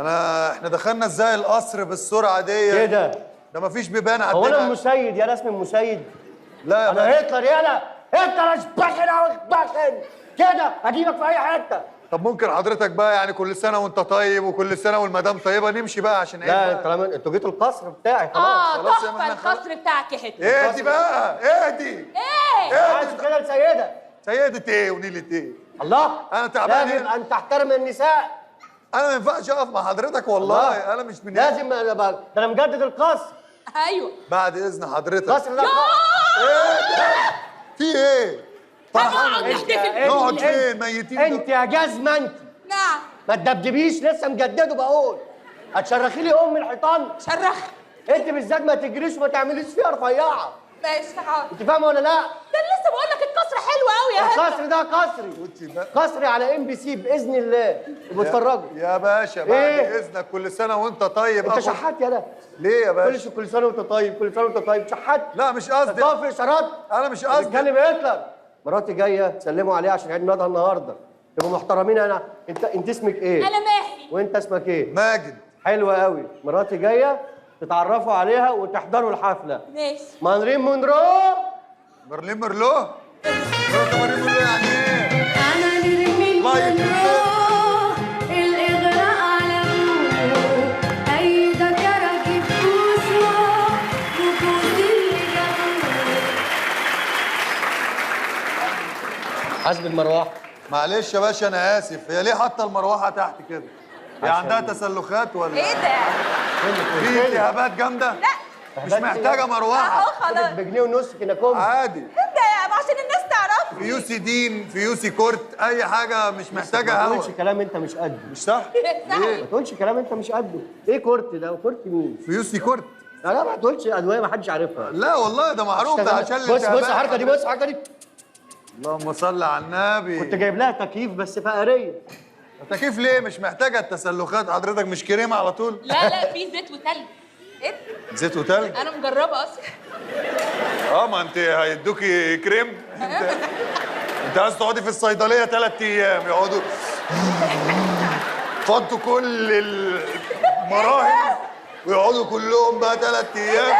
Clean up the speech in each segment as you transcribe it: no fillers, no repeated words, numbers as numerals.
احنا دخلنا ازاي القصر بالسرعة دي؟ كده ده مفيش بيبان عندنا. هو انا مسيد يا رسم المسيد؟ لا يا انا هتلر. يالا هتلر اشبخن او اشبخن كده اجيبك في اي حتة. طب ممكن حضرتك بقى يعني كل سنة وانت طيب وكل سنة والمدام طيبة نمشي بقى عشان ايه؟ لا طالما انتوا جيتوا القصر بتاعي خلاص. خلاص تحفة القصر بتاعك يا هتلر. اهدي بقى، اهدي. ايه؟ اهدي كده لسيده. سيده ايه ونيله ايه؟ الله، انا تعبان. لازم ان تحترم النساء. انا ما ينفعش اقف مع حضرتك والله. الله. انا مش من لازم ده انا مجدد القصر. ايوه بعد اذن حضرتك. القصر ده ايه ده؟ في ايه؟ هنقعد نحتفل. نقعد فين؟ ميتين انت يا جزمه انت. نعم. ما تدبدبيش، لسه مجدده بقول. هتشرخي لي ام الحيطان؟ شرخ. انت بالذات ما تجريش وما تعمليش فيها رفيعة. ماشي حاضر. انت فاهمه ولا لا؟ ده انا لسه بقول لك القصر حلو قوي يا هتلر. القصر ده قصري، قصري على MBC باذن الله. وبتفرجوا يا باشا. بعد إيه؟ اذنك كل سنة وانت طيب. انت شحات يا ده ليه يا باشا؟ كل سنة وانت طيب، كل سنة وانت طيب. شحات؟ لا مش قصدي. تقف اشارات. انا مش قصدي. بتكلم هتلر. مراتي جاية تسلموا عليها عشان عيد ميلادها النهارده. تبقوا محترمين. انا انت اسمك ايه؟ انا ماهي. وانت اسمك ايه؟ ماجد. حلوة قوي. مراتي جاية تتعرفوا عليها وتحضروا الحفلة. ماشي. مارلين مونرو. مارلين مونرو؟ مارلين مونرو يعني ايه؟ انا نرمين مونرو الاغراء على ابوه، اي ذكرك بوسه وبوس اللي جابوه. حاسب المروحة. معلش يا باشا انا اسف، هي ليه حاطه المروحة تحت كده؟ هي عندها تسلخات ولا ايه ده؟ في التهابات جامدة؟ لا مش محتاجه مروحة. اهو خلاص بجنيه ونص كده كم عادي. ده عشان الناس تعرفني. فيوسيدين، فيوسيكورت، اي حاجة مش محتاجه هوا. ما تقولش كلام انت مش قده. مش صح؟ ليه؟ ما تقولش كلام انت مش قده. ايه كورت ده وكورت مين؟ فيوسيكورت. لا لا ما تقولش ادوية ما حدش عارفها. لا والله ده معروف، ده عشان بص بص الحركة دي، بص الحركة دي. اللهم صل على النبي. كنت جايب لها تكييف بس فقريه. تكييف ليه؟ مش محتاجه التسلخات حضرتك، مش كريمة على طول؟ لا لا في زيت وتلج. ايه؟ زيت وتلج؟ انا مجربه اصلا. ما انت هيدوكي كريم. انت عايز تقعدي في الصيدلية 3 ايام يقعدوا فضوا كل المراهم ويقعدوا كلهم بقى 3 ايام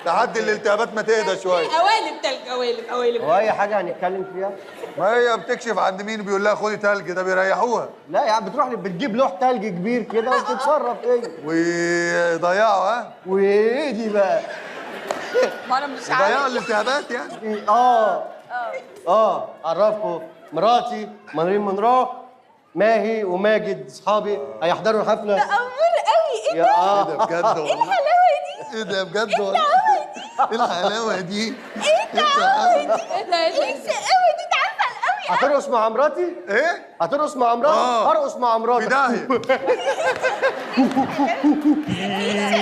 لحد الالتهابات ما تهدى شوية. قوالب تلج، قوالب قوالب. هو اي حاجة هنتكلم فيها؟ ما هي بتكشف عند مين بيقول لها خدي تلج، ده بيريحوها. لا يا عم بتروح بتجيب لوح تلج كبير كده وبتتصرف. ايه؟ ويضيعوا. ها؟ وايه دي بقى؟ ما انا مش عارف. يضيعوا الالتهابات يعني. اعرفكم مراتي مارلين مونرو، ماهي وماجد اصحابي هيحضروا الحفلة. ده امور قوي. ايه ده؟ ايه ده بجد والله؟ ايه الحلاوة دي؟ ايه ده بجد والله؟ ايه الحلاوة دي؟ ايه الحلاوة دي؟ ايه ده؟ ايه الشقاوة دي؟ ده عسل قوي. هترقص مع مراتي؟ ايه؟ هترقص مع مراتي؟ هرقص مع مراتي. في داهية. ايه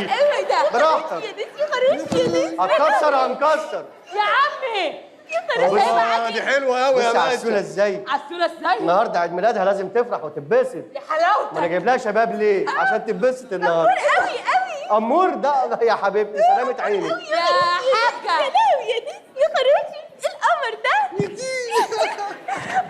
الشقاوة ده؟ براحتك. يا ناس يا خرابي يا ناس. هتكسر هنكسر. يا عمي يا خرابي. دي حلوة قوي يا باشا. عسوله ازاي؟ عسوله ازاي؟ النهارده عيد ميلادها لازم تفرح وتتبسط. يا حلاوتك. ما انا جايب لها شباب ليه؟ عشان تتبسط النهارده. امور قوي قوي. امور ده يا حبيبتي، سلامة عينك. يا حاجة. يا لهوي يا ناس يا خرابي، ايه القمر ده؟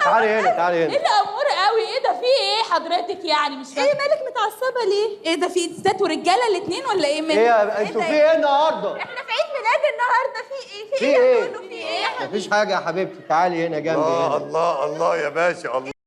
تعالي هنا تعالي هنا. ايه اللي امور قوي؟ ايه ده في ايه حضرتك يعني؟ مش فاهمه. ايه مالك متعصبه ليه؟ ايه ده في ستات ورجاله الاثنين ولا ايه؟ من ايه انتوا في ايه النهارده؟ احنا في عيد ميلاد النهارده. في ايه؟ في ايه يا لولو؟ في ايه يا حبيبتي؟ مفيش حاجة يا حبيبتي، تعالي هنا جنبي هنا. الله الله يا باشا الله.